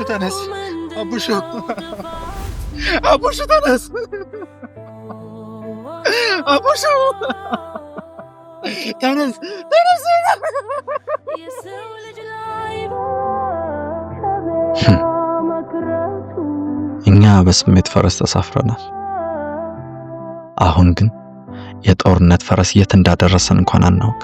ተነስ፣ አቡሹ፣ አቡሹ ተነስ፣ አቡሹ ተነስ፣ ተነስ። እኛ በስሜት ፈረስ ተሳፍረናል። አሁን ግን የጦርነት ፈረስ የት እንዳደረሰን እንኳን አናውቅ።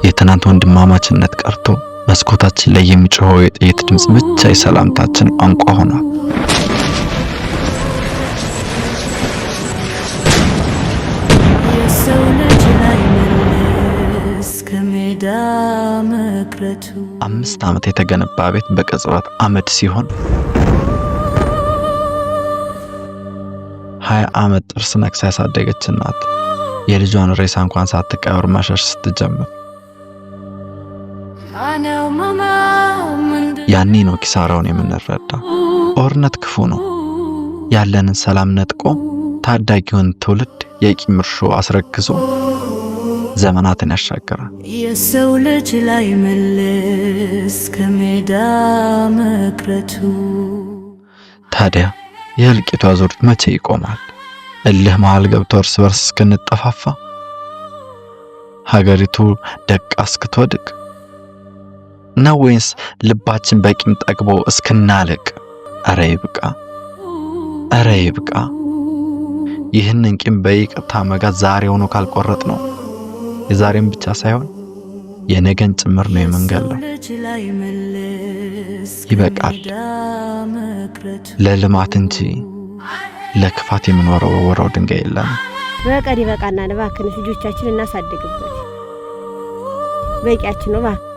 የትናንት ወንድማማችነት ቀርቶ መስኮታችን ላይ የሚጮኸው የጥይት ድምፅ ብቻ የሰላምታችን ቋንቋ ሆኗል። የሰው ልጅ ላይ መለስ ከሜዳ መቅረቱ። 5 ዓመት የተገነባ ቤት በቅጽበት አመድ ሲሆን፣ 20 ዓመት ጥርስ ነክሳ ያሳደገች እናት የልጇን ሬሳ እንኳን ሳትቀብር መሸሽ ስትጀምር፣ ያኔ ነው ኪሳራውን የምንረዳ። ጦርነት ክፉ ነው። ያለንን ሰላም ነጥቆ፣ ታዳጊውን ትውልድ የቂም እርሾ አስረግዞ ዘመናትን ያሻግራል። የሰው ልጅ ላይ መለስ ከሜዳ መቅረቱ። ታዲያ የእልቂቱ አዙሪት መቼ ይቆማል? እልህ መሃል ገብቶ እርስ በርስ እስክንጠፋፋ፣ ሀገሪቱ ደቃ እስክትወድቅ ነው ወይንስ ልባችን በቂም ጠግቦ እስክናልቅ? እረ ይብቃ! እረ ይብቃ! ይህንን ቂም በይቅርታ መጋት ዛሬውኑ ካልቆረጥ ነው የዛሬን ብቻ ሳይሆን የነገን ጭምር ነው የምንገለው። ይበቃል። ለልማት እንጂ ለክፋት የምንወረወረው ድንጋይ የለም። በቀን ይበቃናል። እባክህን ልጆቻችን እናሳድግበት። በቂያችን ነው እባክህ።